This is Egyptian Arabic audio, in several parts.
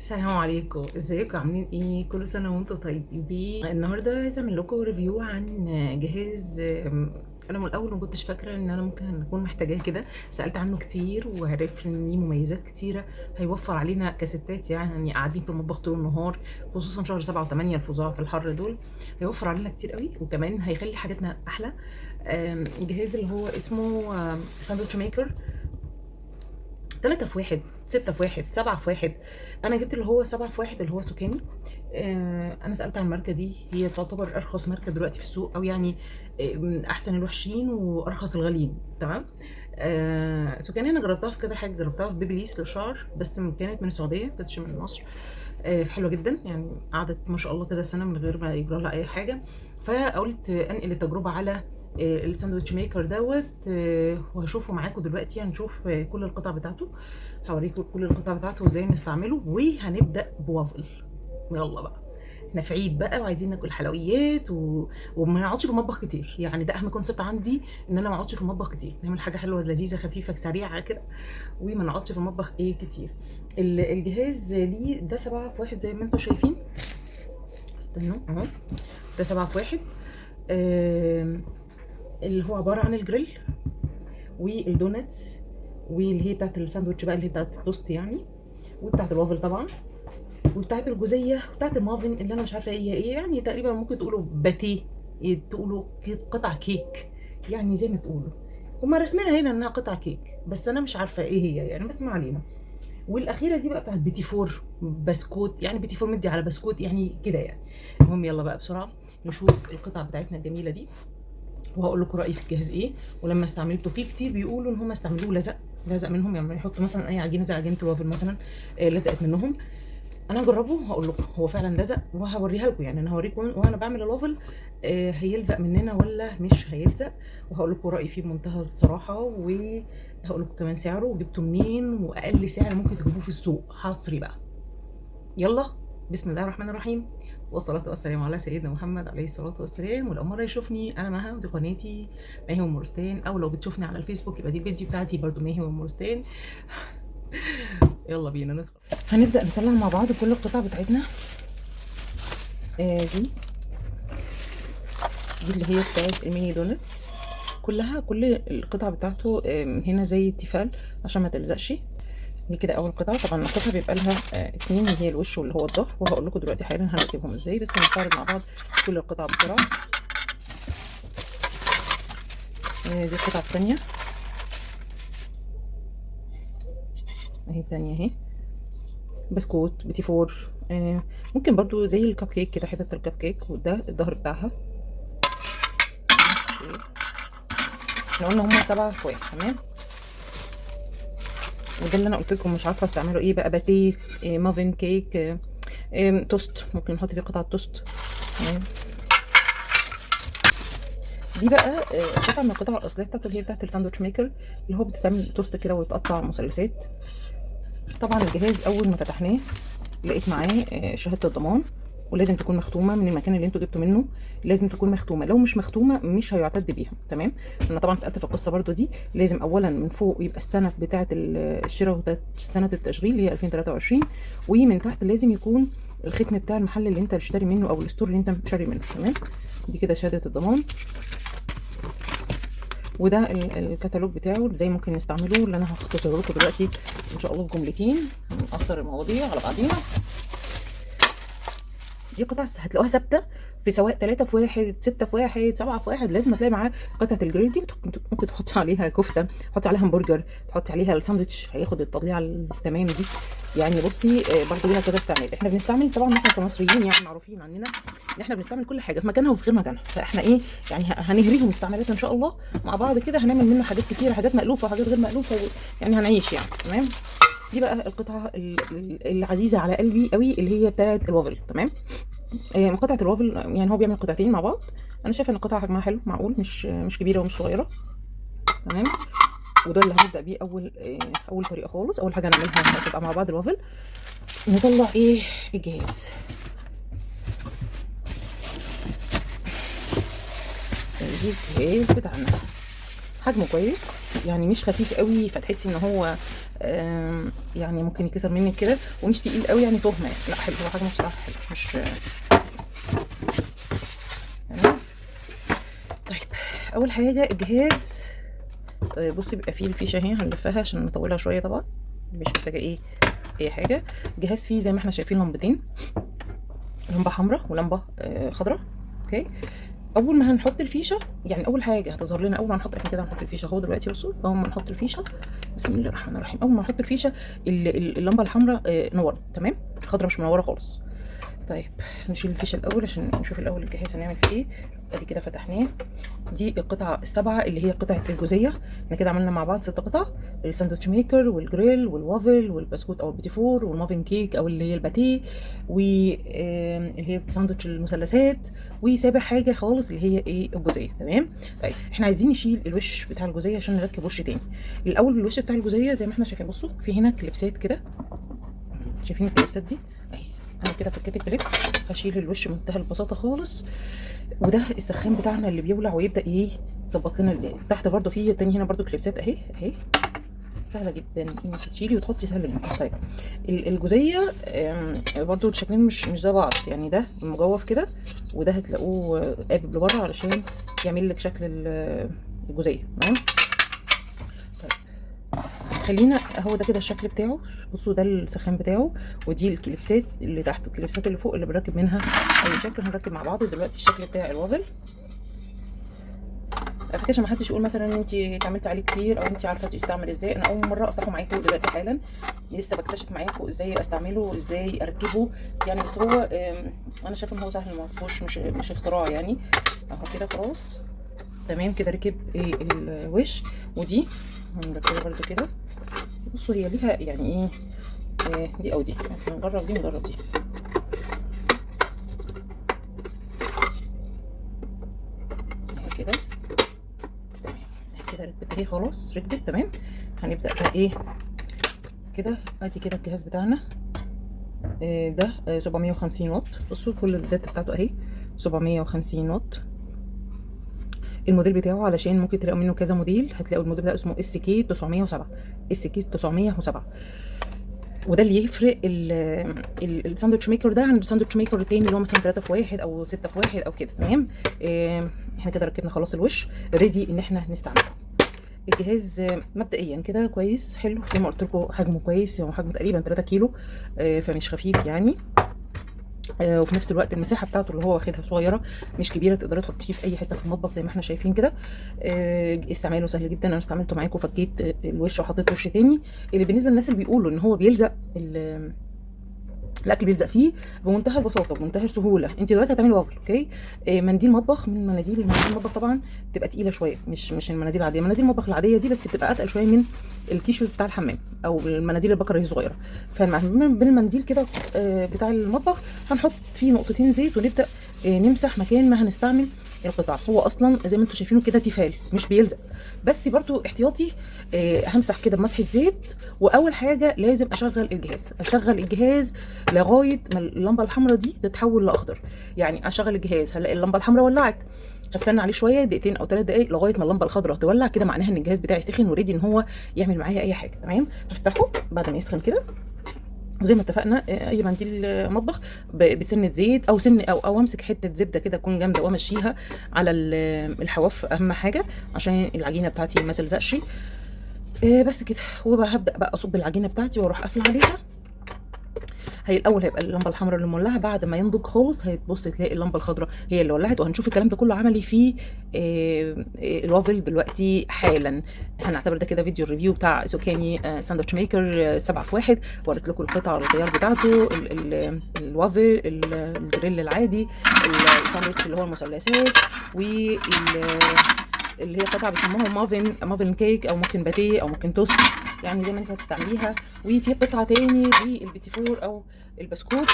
السلام عليكم، ازيكم؟ عاملين ايه؟ كل سنة وانتم طيبين. النهارده عايزه اعمل لكم review عن جهاز. انا من الاول ما كنتش فاكره ان انا ممكن اكون محتاجاه كده. سالت عنه كتير وعرفت ان ليه مميزات كتيرة، هيوفر علينا كستات يعني قاعدين في المطبخ طول النهار، خصوصا شهر 7 و8 الفظاع في الحر دول. هيوفر علينا كتير قوي، وكمان هيخلي حاجاتنا احلى. الجهاز اللي هو اسمه sandwich maker، 3 في 1، 6 في 1، 7 في 1. انا جبت اللي هو 7 في 1 اللي هو سوكاني. انا سالت عن الماركة دي، هي تعتبر ارخص ماركة دلوقتي في السوق، او يعني من احسن الوحشين وارخص الغاليين. تمام. سوكاني انا جربتها في كذا حاجة، جربتها في بيبليس للشعر، بس كانت من السعودية، ما كانتش من مصر. حلوة جدا يعني، قعدت ما شاء الله كذا سنة من غير ما يجرى لها اي حاجة. فقلت انقل التجربة على ال sandwich maker دوت، وهشوفه معاكم دلوقتي. هنشوف كل القطع بتاعته، هوريكم كل القطع بتاعته وازاي نستعمله، وهنبدا بوافل. يلا بقى، احنا في عيد بقى وعايزين ناكل حلويات وما نقعدش في المطبخ كتير. يعني ده اهم concept عندي، ان انا ما اقعدش في المطبخ كتير، نعمل حاجة حلوة لذيذة خفيفة سريعة كده، وما نقعدش في المطبخ ايه كتير. الجهاز ليه ده 7 في 1 زي ما انتم شايفين. استنوا اهو، ده 7 في 1، اللي هو عبارة عن ال grill وال donuts، واللي هي بتاعت الساندوتش بقى اللي هي بتاعت التوست يعني، وبتاعت الوافل طبعا، وبتاعت الجوزية، وبتاعت المافن اللي انا مش عارفه هي ايه، يعني تقريبا ممكن تقولوا باتيه، تقولوا قطع كيك، يعني زي ما تقولوا. هما رسمينها هنا انها قطع كيك، بس انا مش عارفه ايه هي يعني، بس ما علينا. والاخيرة دي بقى بتاعت بيتي فور بسكوت، يعني بيتي فور مدي على بسكوت يعني كده يعني. المهم يلا بقى بسرعة نشوف القطع بتاعتنا الجميلة دي، وهقول لكم رايي في الجهاز ايه. ولما استعملته فيه كتير بيقولوا ان هم استعملوه لزق لزق منهم، يعني يحطوا مثلا اي عجينه زي عجينه الوافل مثلا، لزقت منهم. انا هجربه وهقول لكم هو فعلا لزق، وهوريها لكم. يعني انا هوريكم وانا بعمل الوافل، هيلزق مننا ولا مش هيلزق، وهقول لكم رايي فيه بمنتهى الصراحة، وهقول لكم كمان سعره وجبته منين، واقل سعر ممكن تجيبوه في السوق حصري بقى. يلا بسم الله الرحمن الرحيم، والصلاة والسلام على سيدنا محمد عليه الصلاة والسلام. ولو مرة يشوفني، أنا مها ودي قناتي ماهي ومورستان، أو لو بتشوفني على الفيسبوك يبقى دي ال page بتاعتي برضو ماهي ومورستان. يلا بينا ندخل. هنبدأ نطلع مع بعض كل القطع بتاعتنا. دي اللي هي بتاعت ال mini donuts، كلها كل القطع بتاعته هنا زي التيفال عشان ما تلزقش. دي كده اول قطعه. طبعا القطعة بيبقى لها 2، اللي هي الوش واللي هو الظهر، وهقول لكم دلوقتي حالا هنركبهم ازاي، بس هنستعرض مع بعض كل القطع بسرعة. دي القطعة الثانية اهي، الثانية اهي، بسكوت بيتي فور، ممكن برضو زي الكب كيك كده، حتة الكب كيك، وده الظهر بتاعها. احنا قلنا هما 7 في 1، تمام. وده اللي انا قلت لكم مش عارفه استعمله ايه بقى، باتيه، مافن كيك، توست، ممكن نحط فيه قطعه توست. تمام. دي بقى قطعه من القطع الاصلية بتاعته اللي هي بتاعت ال sandwich maker، اللي هو بتتعمل توست كده ويتقطع مثلثات. طبعا الجهاز اول ما فتحناه لقيت معاه شهادة الضمان، ولازم تكون مختومه من المكان اللي انتوا جبتوا منه، لازم تكون مختومه، لو مش مختومه مش هيعتد بيها. تمام. انا طبعا سالت في القصة برضو دي، لازم اولا من فوق يبقى السنة بتاعه الشراء وسنة التشغيل اللي هي 2023، ومن تحت لازم يكون الختم بتاع المحل اللي انت تشتري منه او ال store اللي انت شاري منه. تمام. دي كده شهادة الضمان، وده الكتالوج بتاعه ازاي ممكن نستعمله، اللي انا هختصره لكم دلوقتي ان شاء الله بجملتين، نقصر المواضيع على بعضينا. دي قطع هتلاقوها ثابتة في سواء 3 في 1، 6 في 1، 7 في 1، لازم هتلاقي معاه قطعه الجريل دي. ممكن تحطي عليها كفته، تحطي عليها همبرجر، تحطي عليها الساندوتش، هياخد التضليعه التمام دي. يعني بصي، برضو ليها كذا استعمال. احنا بنستعمل طبعا احنا كمصريين يعني معروفين عننا ان احنا بنستعمل كل حاجة في مكانها وفي غير مكانها، فاحنا ايه يعني هنهريهم استعمالات ان شاء الله مع بعض كده، هنعمل منه حاجات كتيرة، حاجات مألوفة وحاجات غير مألوفة، يعني هنعيش يعني. تمام. دي بقى القطعة العزيزة على قلبي قوي اللي هي بتاعه الوافل. تمام. قطعه الوافل يعني هو بيعمل قطعتين مع بعض. انا شايفه ان القطعة حجمها حلو معقول، مش كبيرة ومش صغيرة. تمام. وده اللي هنبدا بيه اول طريقه خالص. اول حاجة هنعملها هتبقى مع بعض الوافل. نطلع ايه الجهاز. دي الجهاز بتاعنا، حجمه كويس، يعني مش خفيف قوي فتحسي ان هو يعني ممكن يكسر منك كده، ومش تقيل قوي يعني تهمه يعني. لا حلو، هو حجمه بصراحة حلو، مش تمام. طيب اول حاجة الجهاز، بصي بيبقى فيه الفيشه اهي، هنلفها عشان نطولها شوية، طبعا مش محتاجه ايه اي حاجة. الجهاز فيه زي ما احنا شايفين لمبتين، لمبة حمراء ولمبه خضراء. okay، اول ما هنحط الفيشه، يعني اول حاجة هتظهر لنا اول ما نحط، احنا كده هنحط الفيشه اهو دلوقتي. بصوا اول ما نحط الفيشه، بسم الله الرحمن الرحيم، اول ما نحط الفيشه اللمبة الحمراء نورت، تمام. الخضراء مش منورة خالص. طيب نشيل الفيشه الاول عشان نشوف الاول الجهاز هنعمل فيه ايه. ادي كده فتحناه، دي القطعة السبعة اللي هي قطعه الجوزية. احنا كده عملنا مع بعض 6 قطع: ال sandwich maker وال grill وال waffle والبسكوت او البيتي فور وال muffin cake او اللي هي الباتيه، واللي هي ساندوتش المثلثات، وسابع حاجة خالص اللي هي ايه الجوزية. تمام. طيب احنا عايزين نشيل الوش بتاع الجوزية عشان نركب وش تاني. الاول الوش بتاع الجوزية زي ما احنا شايفين، بصوا في هنا كليبسات كده، شايفين الكليبسات دي اهي. انا كده فكيت ال clips، هشيل الوش بمنتهى البساطة خالص. وده السخان بتاعنا اللي بيولع ويبدا ايه يظبط لنا تحت. برده فيه تاني هنا برده كليبسات اهي اهي، سهلة جدا انك تشيلي وتحطي، سهلة جدا. طيب الجوزية برده الشكلين مش زي بعض، يعني ده مجوف كده وده هتلاقوه قابب لبره علشان يعمل لك شكل الجوزية. تمام. طيب خلينا، هو ده كده الشكل بتاعه. بصوا ده السخان بتاعه، ودي الكليبسات اللي تحت والكليبسات اللي فوق اللي بنركب منها اي شكل. هنركب مع بعض دلوقتي الشكل بتاع الوافل. على فكرة عشان ما حدش يقول مثلا ان انت اتعاملتي عليه كتير او انت عارفه تستعمل ازاي، انا اول مرة افتحه معاكم دلوقتي حالا، لسه بكتشف معاكم ازاي استعمله وازاي اركبه يعني. بس هو انا شايفه ان هو سهل، ما فيهوش مش اختراع يعني. اهو كده خلاص تمام كده ركب ايه الوش، ودي هنركبها برده كده. بصوا هي ليها يعني ايه، دي او دي، نجرب دي نجرب دي. اهي كده تمام، كده ركبت اهي خلاص ركبت تمام. هنبدأ بقى ايه كده. ادي كده الجهاز بتاعنا، ده 750 واط. بصوا كل ال data بتاعته اهي 750 واط. الموديل بتاعه علشان ممكن تلاقوا منه كذا موديل، هتلاقوا الموديل ده اسمه SK 907، SK 907. وده اللي يفرق ال sandwich maker ده عن ال sandwich maker التاني اللي هو مثلا 3 في 1 او 6 في 1 او كده. تمام. احنا كده ركبنا خلاص الوش، ready ان احنا نستعمله. الجهاز مبدئيا كده كويس حلو، زي ما قلت لكم حجمه كويس، هو حجمه تقريبا 3 كيلو، فمش خفيف يعني. وفي نفس الوقت المساحة بتاعته اللي هو واخدها صغيرة مش كبيرة، تقدري تحطيه في اي حتة في المطبخ زي ما احنا شايفين كده. استعماله سهل جدا، انا استعملته معاكم، فكيت الوش وحطيت وش تاني. اللي بالنسبة للناس اللي بيقولوا ان هو بيلزق الاكل، بيلزق فيه بمنتهى البساطة بمنتهى السهولة. انت دلوقتي هتعملي waffle، okay، منديل مطبخ، من مناديل المطبخ طبعا بتبقى تقيلة شوية، مش المناديل العادية، مناديل المطبخ العادية دي بس بتبقى اتقل شوية من ال tissues بتاع الحمام او المناديل البكرة اللي صغيرة. فبالمنديل كده بتاع المطبخ هنحط فيه نقطتين زيت ونبدا نمسح مكان ما هنستعمل القطع. هو اصلا زي ما انتم شايفينه كده تيفال مش بيلزق، بس برضو احتياطي همسح كده بمسحه زيت. واول حاجة لازم اشغل الجهاز، اشغل الجهاز لغاية ما اللمبة الحمراء دي تتحول لاخضر. يعني اشغل الجهاز هلاقي اللمبة الحمراء ولعت، هستنى عليه شوية دقيقتين او 3 دقائق لغاية ما اللمبة الخضراء تولع كده، معناها ان الجهاز بتاعي سخن و ready ان هو يعمل معايا اي حاجة. تمام. هفتحه بعد ما يسخن كده، وزي ما اتفقنا اي منديل مطبخ بسنة زيت او سن او امسك حتة زبدة كده تكون جامدة وامشيها على الحواف، اهم حاجة عشان العجينة بتاعتي ما تلزقش. بس كده. وهبدا بقى اصب العجينة بتاعتي واروح قافله عليها. هي الاول هيبقى اللمبة الحمراء اللي مولعه، بعد ما ينضج خالص هتبص تلاقي اللمبة الخضراء هي اللي ولعت. وهنشوف الكلام ده كله عملي في الوافل دلوقتي حالا. هنعتبر ده كده فيديو ال review بتاع سوكاني sandwich maker 7 في 1. وريت لكم القطع الغيار بتاعته، الوافل، الجريل العادي، الساندوتش اللي هو المثلثات، وال اللي هي قطعه بيسموها muffin cake او ممكن باتيه او ممكن توست، يعني زي ما انت هتستعمليها. وفي قطعه تاني للبيتي فور او البسكوت،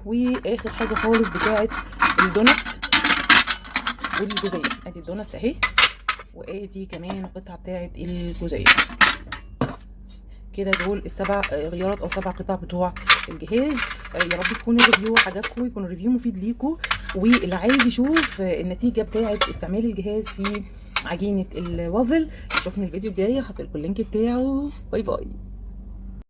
واخر حاجة خالص بتاعه ال donuts والجوزيه. ادي ال donuts اهي، وادي كمان القطعة بتاعه الجوزية. كده دول السبع غيارات او 7 قطع بتوع الجهاز. يا رب يكون ال review عجبكم، يكون ال review مفيد ليكم، واللي عايز يشوف النتيجة بتاعه استعمال الجهاز في عجينه الوافل. شوفني الفيديو الجاي، هحط لكم ال link بتاعه. bye bye.